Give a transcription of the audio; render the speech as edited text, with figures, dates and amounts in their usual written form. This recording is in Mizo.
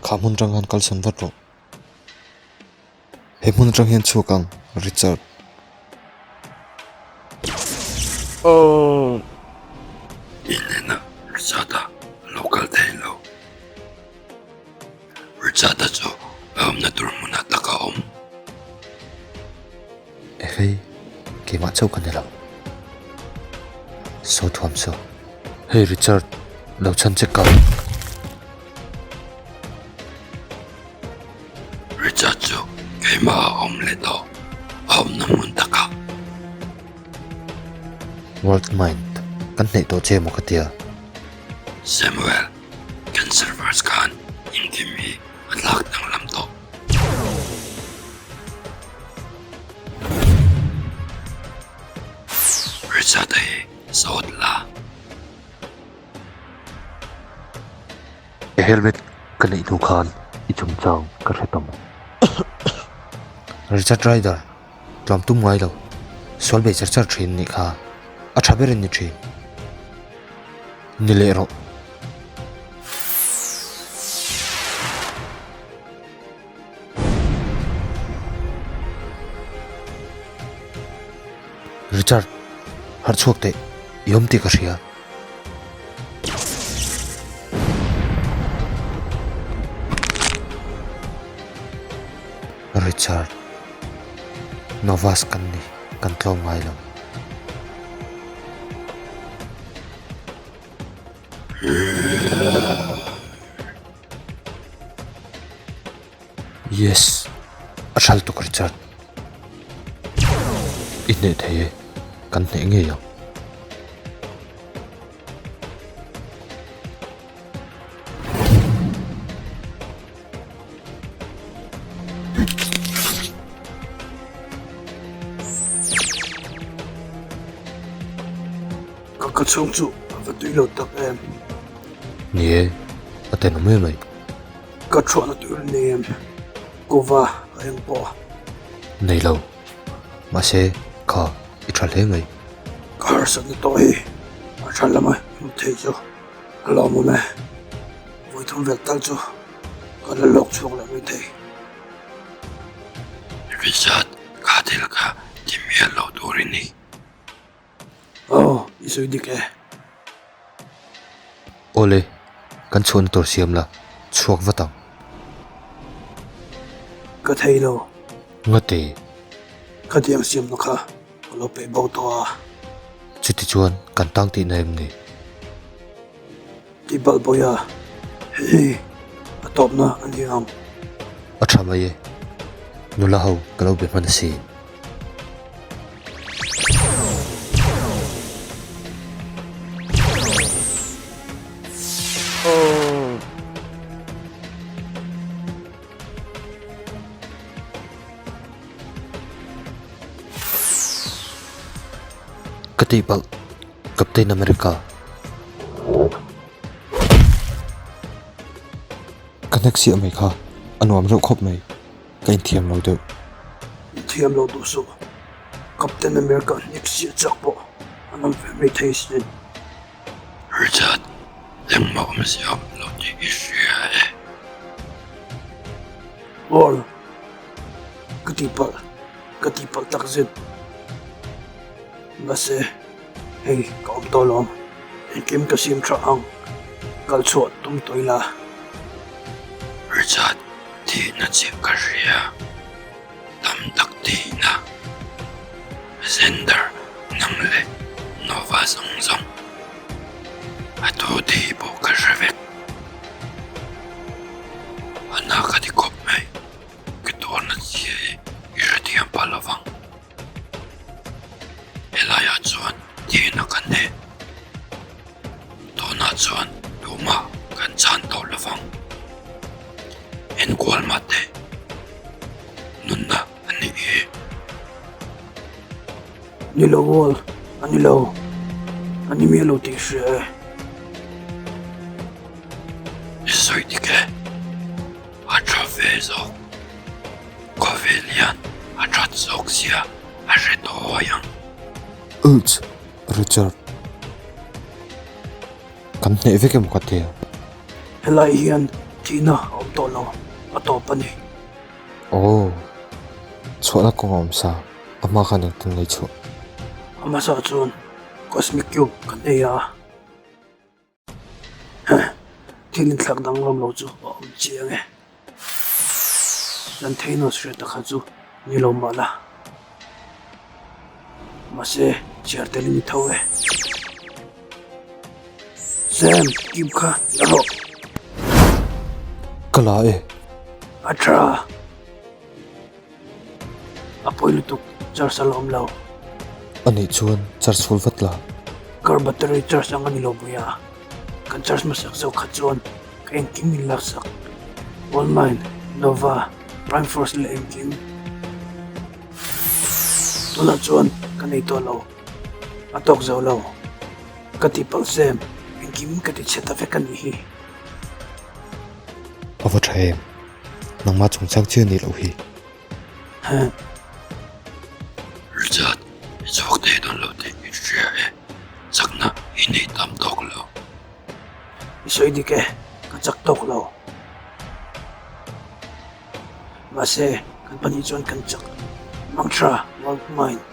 Kha hmun atang khan kalsawn vat rawh. He hmun atang hian chhuak ang, Richard. Aww. I hnenah Richard-a a lo kal thei lo. Richard-a chu a awmna tur hmunah tak a awm. Ehei, keimah chauh ka ni lo. Saw thuam saw. Hey Richard, lo chhan che kal. Richard chu keimah a awm leh tawh, a awmna hmun takah. World Mind, kan hneih tawh che maw ka tia. Samuel, kan servers khan engkim hi a tlak danglam tawh. Richard a hi sawt la. I helmet ka neih hnu khan i chungchang ka hre ta maw? Richard Ryder, tlawm tum ngai lo, sual bei char char thin nih kha a tha ber in ni thin. Ni leh rawh. Richard, harh chhuak teh, i awm tih ka hria. Richard, Novas kan ni, kan tlawm ngai lo. Yes, a hral tuk Richard. I hneh thei e, kan hneh ngei ang. Ka ka chhung chu a va tui lo tak em. Ni e, a tenawm em mai. Ka thuahna tur a ni em? Kuva a eng pawh. Nei lo. Mahse, kha i tha hle mai. Ka harsatna tawh hi a tha lam a hmu thei chu a lawmawm e. Vawithum vel tal chu ka la lawk chhuak leh mai thei. Richard, kha thil kha ti mial lo tur i ni. Aw, i sawi dik e. Awle, kan chhuahna tur siam la, chhuak vat ang. Ka thei lo. Ngate. Khatiang siamna kha ka lo peih bo tawh a. Chuti chuan kan tang tihna em ni? Ti balh bawi a, hei a tawpna a ni ang. A tha mai e, nula ho ka lo be hman a si. Ka tihpalh, Captain America. Ka hnek siah mai kha a nuam reuh khawp mai, ka inthiam lo deuh. Inthiam lo duh suh, Captain America hnek siah chak pawh an awm ve mai thei sin. Richard, engmah awm siam lo tih i hria e. Paul, ka tihpalh, ka tihpalh takzet. Mahse, hei ka awm tawh lo, engkim ka sim tha ang, kal chhuah tum tawh ila. Richard, thihna chiah ka hria, tam tak thihna, Xander nang leh Nova zawng zawng, a thu thi pawh ka hre vek, a na ka ti khawp mai, ka tuarna chiah hi i hrethiam pah lovang. Helaiah chuan thihna kan heh. Tunah chuan tumah kan chhan tawh lovang. Enkual mah teh. Nunna a nih hi. Ni lo Wall, a ni lo. A ni miah lo tih hria e. I sawi dik e. A tha ve zawk. Khawvel hian a that zawk zia a hre tawh ang. Uch! Richard. Kan hneh vek emaw ka tia. Helai hian. Thihna a awm tawh lo, a tawp a ni. Aw, chhuahna kawng a awm sa, a hma khan engtin nge i chhuah? A hmasa chuan Cosmic Cube kan ei a, thil inthlak danglam lo chu a awm chiang e. Chuan Thanos hriat kha chu ni lo mah la. Mahse, chhiar tel i ni tho e. Sam, cube kha la rawh. Ka la e. A tha. A pawi lutuk, charge a la awm lo. A nih chuan charge full vat la. Car battery charge ang a ni lo buia. Kan charge hmasak zo kha chuan ka engkim min laksak. All Mine, Nova, Prime Force leh engkim. Tunah chuan ka nei tawh lo. A tawk zo lo. Ka tihpalh Sam, engkim ka ti chhe ta vek a nih hi. A va tha em? Nangmah chungchang chiah nih loh hi. Heh. Richard, i chhuak thei dawn lo tih i hria e. Chakna i nei tam tawk lo. I sawi dik e, ka chak tawk lo. Mahse, kan pahnih chuan kan chak. Mantra, World Mind.